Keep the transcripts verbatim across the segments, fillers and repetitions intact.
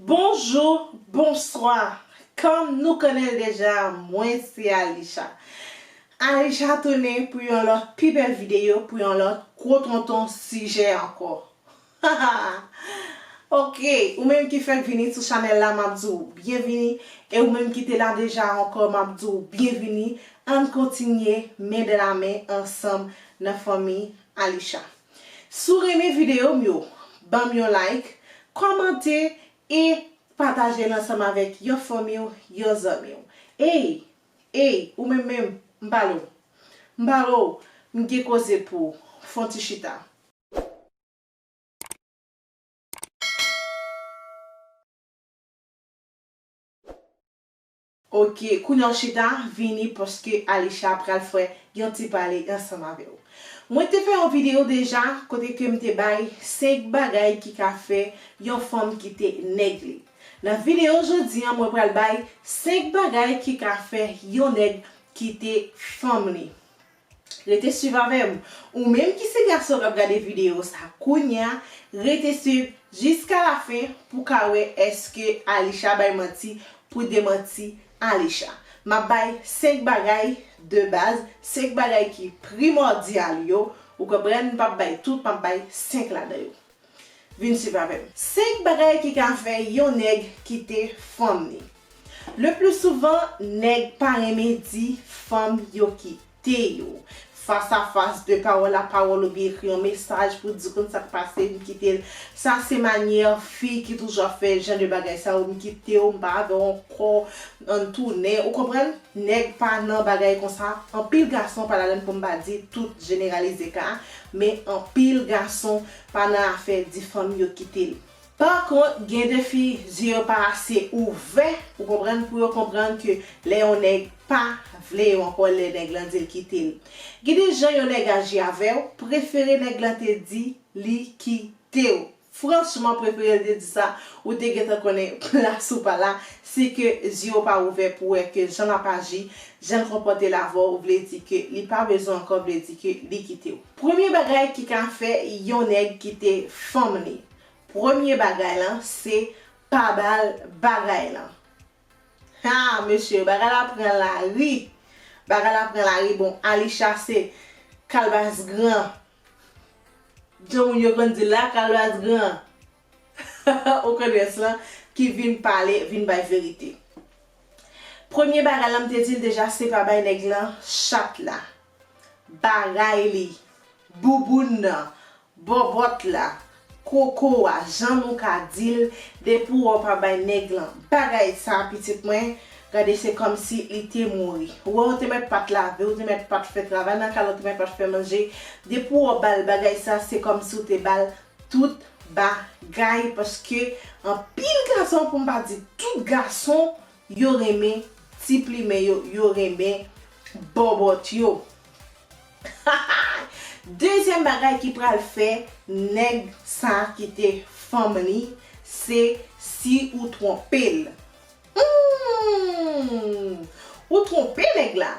Bonjou, bonswa. Kòm nou konnen l deja, mwen se Alisha. Alisha tounen pou yon lòt pi bèl videyo, pou yon lòt gwo tonton sijè ankò. Ok, ou menm ki fèk vini sou chanèl la, m ap di w byenvini. E ou menm ki te la deja ankò, m ap di w byenvini. Ann kontinye men dan la men ansanm nan fanmi Alisha. Si w renmen videyo m yo, ban m yon like, kòmante e pataje l ansanm avèk yon fanmi w, yon zanmi w. Ey, ey, ou menm menm, m pale w. M pale w, m gen koze pou w. Fè yon ti chita. Ok, kounye a w chita, vini paske Alisha pral fè yon ti pale ansanm avè w. Mwen te fè yon videyo deja kote ke m te bay senk bagay ki ka fè yon fanm kite nèg li. Nan videyo jodi a, mwen pral bay senk bagay ki ka fè yon nèg kite fanm li. Rete swiv avè m. Ou menm ki se gason k ap gade videyo sa kounye a, rete swiv jiska lafen pou w ka wè èske Alisha bay manti pou demanti Alisha. M ap bay senk bagay de baz, senk bagay ki primòdyal yo. Ou konprann, m p ap bay tout, m ap bay senk ladan yo. Vin swiv avè m. Senk bagay ki ka fè yon nèg kite fanm li. Le pli souvan, nèg pa renmen di fanm yo kite yo. Fas a fas, de pawòl a pawòl, oubyen ekri yon mesaj pou di konn sa k pase, m kite l. Sa se manyè fi ki toujou ap fè jan de bagay sa yo, m kite w, m pa avè w ankò, ann tounen. Ou konprann? Nèg pa nan bagay konsa. Anpil gason pa ladann, pou m pa di tout, jeneralize ka, men anpil gason pa nan afè di fanm yo kite l. Pa kont, gen de fi, zye yo pa ase ouvè, ou konprann, pou yo konprann ke lè yon nèg pa vle yo ankò, lè nèg lan di l kite l. Gen de jan yon nèg aji avè w, prefere nèg lan te di li kite w. Franchman, prefere l te di sa, ou te gentan konnen plas ou pa la, se ke zye w pa ouvè pou wè ke jan l ap aji, jan l konpòte l avè w, vle di ke li pa bezwen ankò, vle di ke li kite w. Premye bagay ki ka fè yon nèg kite fanm li. Premye bagay lan, se pa ba l bagay lan. Ha, mesye, bagay la pran lari. Bagay la pran lari. Bon, Alisha se kalbas gran. Jan moun yo konn di l la, kalbas gran. Okadrès lan ki vin pale, vin bay verite. Premye bagay la, m te di l deja, se pa bay nèg lan chat la, bagay li, bouboun nan, bòbòt la, koko a, jan nou ka di l, depi w wè w pa bay nèg lan bagay sa, pitit mwen, gade se kòmsi li te mouri. Ou wè, ou te mèt pa t lave, ou te mèt pa t fè travay nan kay la, ou te mèt pa t fè manje. Depi w wè w ba l bagay sa, se kòmsi w te ba l tout bagay, paske anpil gason, pou m pa di tout gason, yo renmen ti plimen yo, yo renmen bòbòt yo. Dezyèm bagay ki pral fè nèg sa kite fanm li, se si ou twonpe l. Hmm! Ou twonpe nèg la.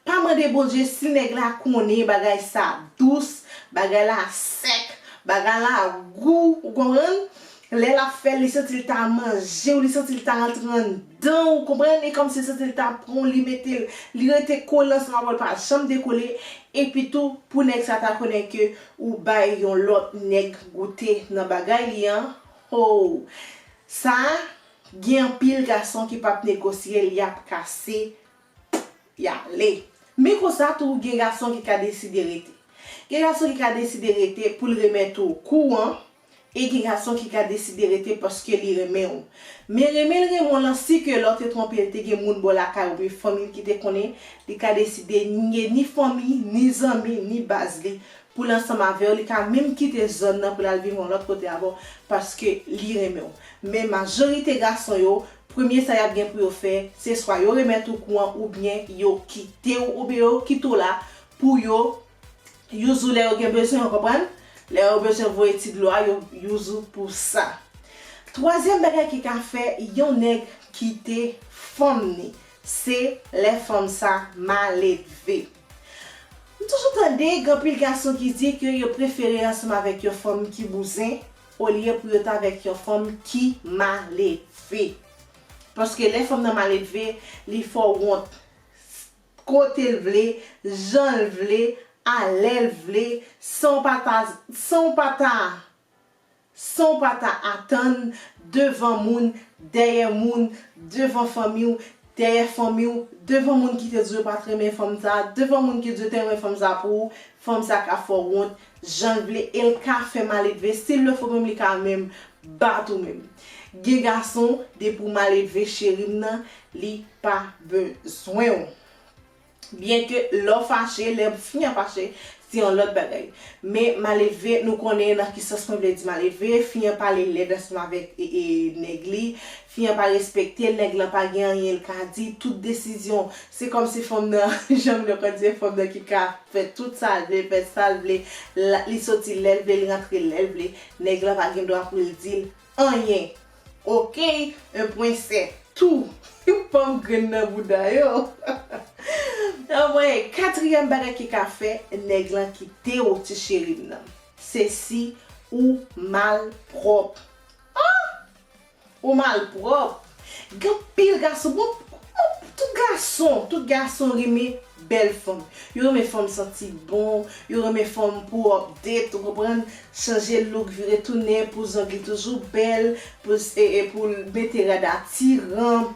Pa mande Bondye si nèg la konnen bagay sa dous, bagay la sèk, bagay la gou, ou konprann? Lè l ap fè l, li santi l ta manje w, li santi l ta rantre anndan w, ou konprann? E kòmsi li santi l ta pran w, li mete l, li rete kole ansanm avè w, l pa janm dekole. Epi tou, pou nèg sa ta konnen ke ou bay yon lòt nèg goute nan bagay li an, ho! Sa, gen anpil gason ki p ap negosye l, y ap kase, y ale. Men konsa tou, gen gason ki ka deside rete. Gen gason ki ka deside rete pou l remèt ou kou an, e gen gason ki ka deside rete paske li renmen w. Men renmen l renmen w lan, si ke lè w te twonpe l, te gen moun bò lakay ou, oubyen fanmi l ki te konnen, li ka deside nye ni fanmi, ni zanmi, ni baz li, pou l ansanm avè w, li ka menm kite zòn nan pou l al viv yon lòt kote avè w, paske li renmen w. Men majorite gason yo, premye sa y ap gen pou yo fè, se swa yo remèt ou kou an, oubyen yo kite w, oubyen yo kite w la pou yo use ou lè yo gen bezwen, ou konprann? Lè yo bezwen voye ti dlo a, yo use ou pou sa. Twazyèm bagay ki ka fè yon nèg kite fanm ni, se lè fanm sa maledve. M toujou tande gen anpil gason ki di ke yo prefere ansanm avèk yon fanm ki bouzen olye pou yo t avèk yon fanm ki maledve. Paske lè fanm nan maledve, li fè w wont. Kote l vle, jan l vle, alè l vle, san w pa ta, san w pa ta, san w pa ta atann, devan moun, dèyè moun, devan fanmi w, dèyè fanmi w, devan moun ki te di w yo pa t renmen fanm sa, devan moun ki di w te renmen fanm sa pou ou, fanm sa ka fè w wont jan l vle, e l ka fè maledve. Si l lè fò menm, li ka menm bat ou menm. Gen gason, depi w maledve, cheri m nan, li pa bezwen w. Byenke lè w fache, lè fi an fache, se yon lòt bagay. Men maledve, nou konnen nan ki sans mwen vle di maledve, fi an pale lèd ansanm avèk e, e, nèg li, fi an pa respekte l, nèg lan pa gen anyen l ka di, tout desizyon, se kòmsi fanm nan, jan m konn di, fanm nan ki ka fè tout sa l vle, fè sa l vle, la- li soti lè l vle, li rantre lè l vle, nèg lan pa gen dwa pou l di l anyen. Ok, un point c'est tout. Fanm grenn nan bouda yo. Anmwey, katriyèm bagay ki ka fè nèg lan kite w, ti cheri m nan, se si ou malpwòp. Ah! Ou malpwòp. Gen anpil gason, bon, bon, tout gason, tout gason renmen bèl fanm. Yo renmen fanm santi bon, yo renmen fanm pou update, ou konprann? Chanje look, vire tounen, pou zong li toujou bèl, pou, e, e pou l mete rad atiran.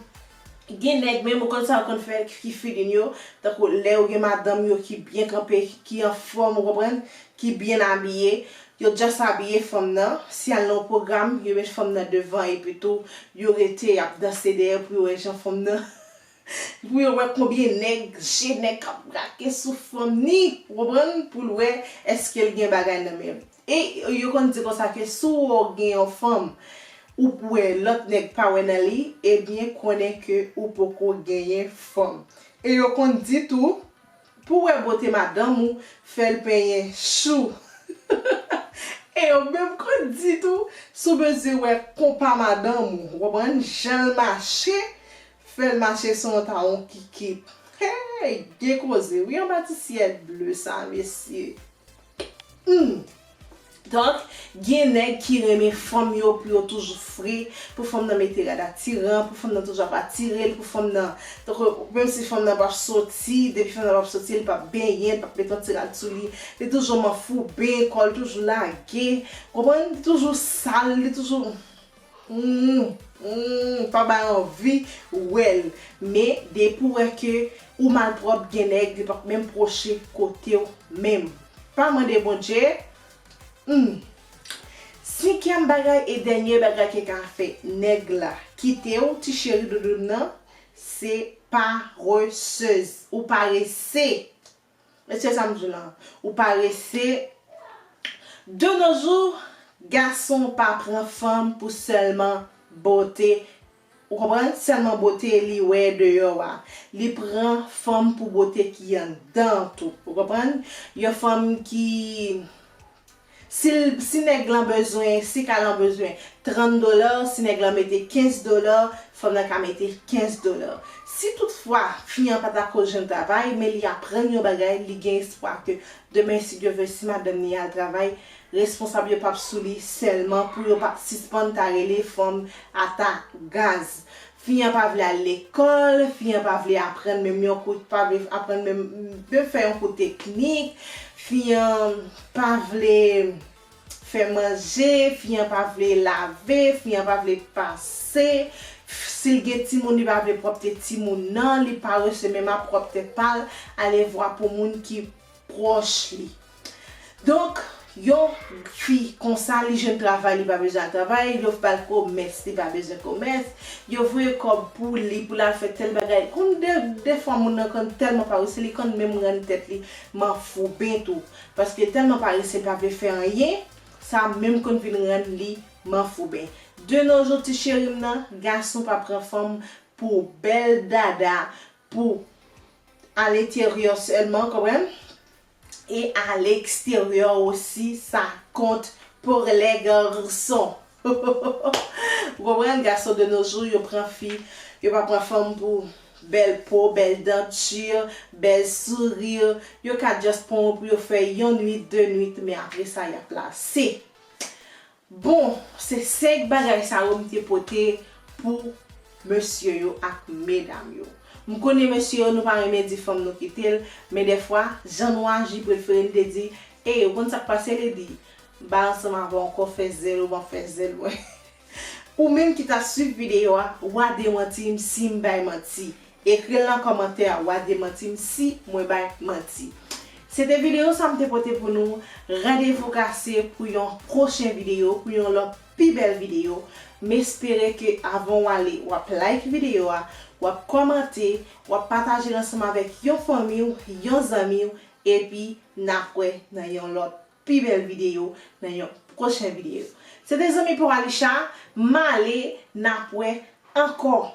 Gen nèg menm, ou konn sa yo konn fè ki feeling yo, tankou lè yo gen madanm yo ki byen kanpe, ki anfòm, ou konprann, ki byen abiye, yo just abiye fanm nan, si al nan yon pwogram, yo met fanm nan devan, epi tou, yo rete, y ap danse dèyè pou yo wè jan fanm nan, pou yo wè konbyen nèg, je nèg k ap brake sou fanm ni, ou konprann, pou l wè èske l gen bagay nan men l. E yo konn di konsa ke si w gen yon fanm, ou wè lòt nèg pa wè nan li, ebyen konnen ke ou poko genyen fanm. E yo konn di tou, pou w wè bote madanm ou, fè l penyen chou. E yo menm konn di tou, si w bezwen wè konpa madanm ou, ou konprann, jan l mache, fè l mache sou yon tawon kikit. Hey, gen koze wi anba ti syèl ble sa, mesye. Hmm. Donk, gen nèg ki renmen fanm yo pou yo toujou fre, pou fanm nan mete rad atiran, pou fanm nan toujou ap atire l, pou fanm nan, donk, menm si fanm nan p ap soti, depi fanm nan p ap soti, li p ap benyen, li p ap mete yon ti rad sou li, li toujou manfouben, kò l toujou lage, konprann? Li toujou sal, li toujou Hmm, hmm, pa bay anvi wè l. Men depi w wè ke ou malpwòp, gen nèg li p ap menm pwoche kote w menm. Pa mande Bondye. Hmm. Senkyèm bagay e dènye bagay ki ka fè nèg la kite w, ti cheri doudoun nan, se paresez. Ou parese. Mesye, sa m di w la, ou parese. De nos jours, gason pa pran fanm pou sèlman bote. Ou konprann? Sèlman bote li wè deyò a. Li pran fanm pou bote ki anndan tou. Ou konprann? Yon fanm ki, si, l- si nèg lan bezwen, si kay lan bezwen trant dola, si nèg lan mete kenz dola, fanm nan ka mete kenz dola. Si toutfwa fi an pa ta ko jwenn travay, men li aprann yon bagay, li gen espwa ke demen, si Dye vle, si madanm li al travay, responsab yo p ap sou li sèlman pou yo pa sispann ta rele fanm ata gaz. Fi an pa vle al lekòl, fi an pa vle aprann menm yon kou, pa vle aprann menm, menm fè yon kou teknik, fi an pa vle fè manje, fi an pa vle lave, fi an pa vle pase. Si l gen timoun, li pa vle pwòpte timoun nan, li parese menm a pwòpte pa l, alevwa pou moun ki pwòch li. Donk, yon fi konsa, li jwenn travay, li pa bezwen al travay, yo ba l komès, li pa bezwen komès, yo voye kòb pou li, pou l al fè tèl bagay. Konn de, defwa moun nan konn tèlman parese, li konn menm rann tèt li manfouben tou. Paske tèlman parese, li pa vle fè anyen, sa menm konn vin rann li manfouben. De nos jours, ti cheri m nan, gason pa pran fanm pou bèl dada, pou alenteryè sèlman, konprann? E aleksteryè osi, sa kont pour les garçons. Ou konprann? Gason de nos jours, yo pran fi, yo pa pran fanm pou bèl po, bèl danti, bèl souri. Yo ka just pran w pou yo fè yon nwit, de nwit, men apre sa, y ap lase. Bon, se senk bagay sa yo m te pote pou mesye yo ak medam yo. M konnen mesye yo, nou pa renmen di fanm nou kite l, men dèfwa, jan nou aji, prefere n te di, ey, ou konn sa k pase, Lady? M pa ansanm avè w ankò, fè zèl ou ban fè zèl mwen. Ou menm ki t ap swiv videyo a, w a demanti m si m bay manti. Ekri l nan kòmantè a, w a demanti m si mwen bay manti. Se te videyo sa m te pote pou nou. Randevou kase pou yon pwochen videyo, pou yon lòt pi bèl videyo. M espere ke avan w ale, w ap like videyo a, w ap kòmante, w ap pataje l ansanm avèk yon fanmi w, yon zanmi w, epi n ap wè nan yon lòt pi bèl videyo, nan yon pwochen videyo. Se te zanmi pa w Alisha, m ale, n ap wè ankò.